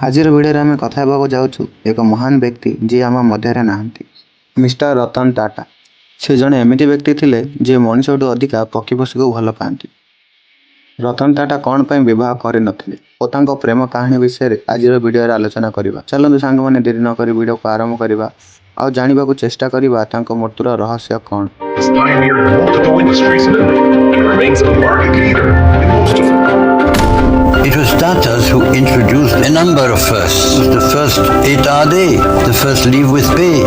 ଆଜିର ଭିଡ଼ିଓରେ ଆମେ କଥା ହେବାକୁ ଯାଉଛୁ ଏକ ମହାନ ବ୍ୟକ୍ତି, ଯିଏ ଆମ ମଧ୍ୟରେ ନାହାନ୍ତି, ମିଷ୍ଟର ରତନ ଟାଟା। ସେ ଜଣେ ଏମିତି ବ୍ୟକ୍ତି ଥିଲେ, ଯିଏ ମଣିଷଠୁ ଅଧିକା ପକ୍ଷୀ ପଶୁକୁ ଭଲ ପାଆନ୍ତି। ରତନ ଟାଟା କ'ଣ ପାଇଁ ବିବାହ କରିନଥିଲେ ଓ ତାଙ୍କ ପ୍ରେମ କାହାଣୀ ବିଷୟରେ ଆଜିର ଭିଡ଼ିଓରେ ଆଲୋଚନା କରିବା। ଚାଲନ୍ତୁ ସାଙ୍ଗମାନେ, ଡେରି ନକରି ଭିଡ଼ିଓକୁ ଆରମ୍ଭ କରିବା ଆଉ ଜାଣିବାକୁ ଚେଷ୍ଟା କରିବା ତାଙ୍କ ମୃତ୍ୟୁର ରହସ୍ୟ କ'ଣ। Has pioneered multiple industries in India and remains a market leader in most of them. It was Tatas who introduced a number of firsts. The first 8-hour day, the first leave with pay.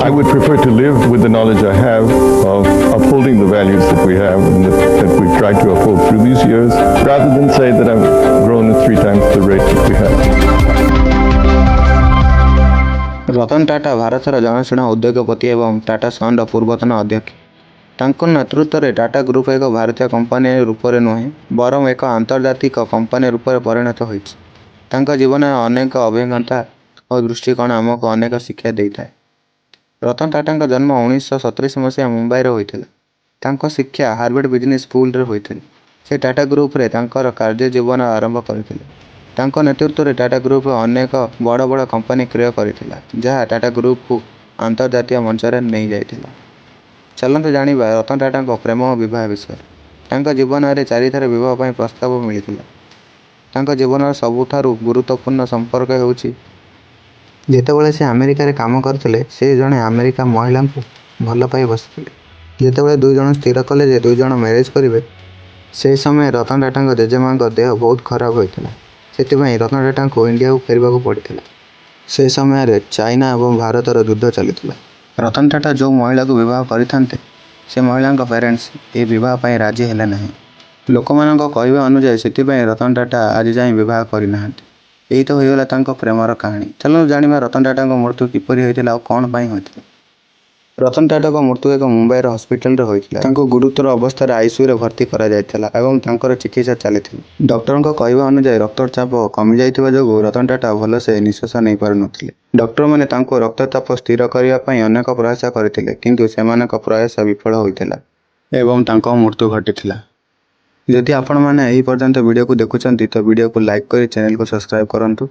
I would prefer to live with the knowledge I have of upholding the values that we have and that we've tried to uphold through these years, rather than say that I've grown at three times the rate that we have. Ratan Tata ଭାରତର ଜଣାଶୁଣା ଉଦ୍ୟୋଗପତି ଏବଂ ଟାଟା ସନ୍ସର ପୂର୍ବତନ ଅଧ୍ୟକ୍ଷ। ତାଙ୍କ ନେତୃତ୍ୱରେ Tata group ଏକ ଭାରତୀୟ କମ୍ପାନୀ ରୂପରେ ନୁହେଁ, ବରଂ ଏକ ଆନ୍ତର୍ଜାତିକ କମ୍ପାନୀ ରୂପରେ ପରିଣତ ହୋଇଛି। ତାଙ୍କ ଜୀବନର ଅନେକ ଅଭିଜ୍ଞତା ଓ ଦୃଷ୍ଟିକୋଣ ଆମକୁ ଅନେକ ଶିକ୍ଷା ଦେଇଥାଏ। ରତନ ଟାଟାଙ୍କ ଜନ୍ମ 1937 ମସିହା ମୁମ୍ବାଇରେ ହୋଇଥିଲା। ତାଙ୍କ ଶିକ୍ଷା ହାର୍ଭାର୍ଡ ବିଜନେସ୍ ସ୍କୁଲରେ ହୋଇଥିଲା। ସେ ଟାଟା ଗ୍ରୁପରେ ତାଙ୍କର କାର୍ଯ୍ୟ ଜୀବନ ଆରମ୍ଭ କରିଥିଲେ। ତାଙ୍କ ନେତୃତ୍ୱରେ ଟାଟା ଗ୍ରୁପ୍ ଅନେକ ବଡ଼ ବଡ଼ କମ୍ପାନୀ କ୍ରୟ କରିଥିଲା, ଯାହା ଟାଟା ଗ୍ରୁପକୁ ଆନ୍ତର୍ଜାତୀୟ ମଞ୍ଚରେ ନେଇଯାଇଥିଲା। ଚାଲନ୍ତୁ ଜାଣିବା ରତନ ଟାଟାଙ୍କ ପ୍ରେମ ଓ ବିବାହ ବିଷୟରେ। ତାଙ୍କ ଜୀବନରେ ଚାରିଥର ବିବାହ ପାଇଁ ପ୍ରସ୍ତାବ ମିଳିଥିଲା। ତାଙ୍କ ଜୀବନର ସବୁଠାରୁ ଗୁରୁତ୍ୱପୂର୍ଣ୍ଣ ସମ୍ପର୍କ ହେଉଛି, ଯେତେବେଳେ ସେ ଆମେରିକାରେ କାମ କରୁଥିଲେ, ସେ ଜଣେ ଆମେରିକା ମହିଳାଙ୍କୁ ଭଲ ପାଇ ବସିଥିଲେ। ଯେତେବେଳେ ଦୁଇ ଜଣ ସ୍ଥିର କଲେ ଯେ ଦୁଇ ଜଣ ମ୍ୟାରେଜ୍ କରିବେ, ସେ ସମୟରେ ରତନ ଟାଟାଙ୍କ ଜେଜେମାଙ୍କ ଦେହ ବହୁତ ଖରାପ ହୋଇଥିଲା। ସେଥିପାଇଁ ରତନ ଟାଟାଙ୍କୁ ଇଣ୍ଡିଆକୁ ଫେରିବାକୁ ପଡ଼ିଥିଲା। ସେ ସମୟରେ ଚାଇନା ଏବଂ ଭାରତର ଯୁଦ୍ଧ ଚାଲିଥିଲା। ରତନ ଟାଟା ଯେଉଁ ମହିଳାକୁ ବିବାହ କରିଥାନ୍ତେ, ସେ ମହିଳାଙ୍କ ପ୍ୟାରେଣ୍ଟସ୍ ଏହି ବିବାହ ପାଇଁ ରାଜି ହେଲେ ନାହିଁ, ଲୋକମାନଙ୍କ କହିବା ଅନୁଯାୟୀ। ସେଥିପାଇଁ ରତନ ଟାଟା ଆଜି ଯାଏଁ ବିବାହ କରିନାହାନ୍ତି। ଏହି ତ ହୋଇଗଲା ତାଙ୍କ ପ୍ରେମର କାହାଣୀ। ଚାଲନ୍ତୁ ଜାଣିବା ରତନ ଟାଟାଙ୍କ ମୃତ୍ୟୁ କିପରି ହୋଇଥିଲା ଆଉ କ'ଣ ପାଇଁ ହୋଇଥିଲା। ରତନ ଟାଟାଙ୍କ ମୃତ୍ୟୁ ଏକ ମୁମ୍ବାଇର ହସ୍ପିଟାଲରେ ହୋଇଥିଲା। ତାଙ୍କୁ ଗୁରୁତର ଅବସ୍ଥାରେ ଆଇସିୟୁରେ ଭର୍ତ୍ତି କରାଯାଇଥିଲା ଏବଂ ତାଙ୍କର ଚିକିତ୍ସା ଚାଲିଥିଲା। ଡକ୍ଟରଙ୍କ କହିବା ଅନୁଯାୟୀ, ରକ୍ତଚାପ କମିଯାଇଥିବା ଯୋଗୁଁ ରତନ ଟାଟା ଭଲସେ ନିଶ୍ୱାସ ନେଇପାରୁନଥିଲେ। ଡକ୍ଟରମାନେ ତାଙ୍କୁ ରକ୍ତଚାପ ସ୍ଥିର କରିବା ପାଇଁ ଅନେକ ପ୍ରୟାସ କରିଥିଲେ, କିନ୍ତୁ ସେମାନଙ୍କ ପ୍ରୟାସ ବିଫଳ ହୋଇଥିଲା ଏବଂ ତାଙ୍କ ମୃତ୍ୟୁ ଘଟିଥିଲା। ଯଦି ଆପଣମାନେ ଏହି ପର୍ଯ୍ୟନ୍ତ ଭିଡ଼ିଓକୁ ଦେଖୁଛନ୍ତି, ତ ଭିଡ଼ିଓକୁ ଲାଇକ୍ କରି ଚ୍ୟାନେଲକୁ ସବସ୍କ୍ରାଇବ୍ କରନ୍ତୁ।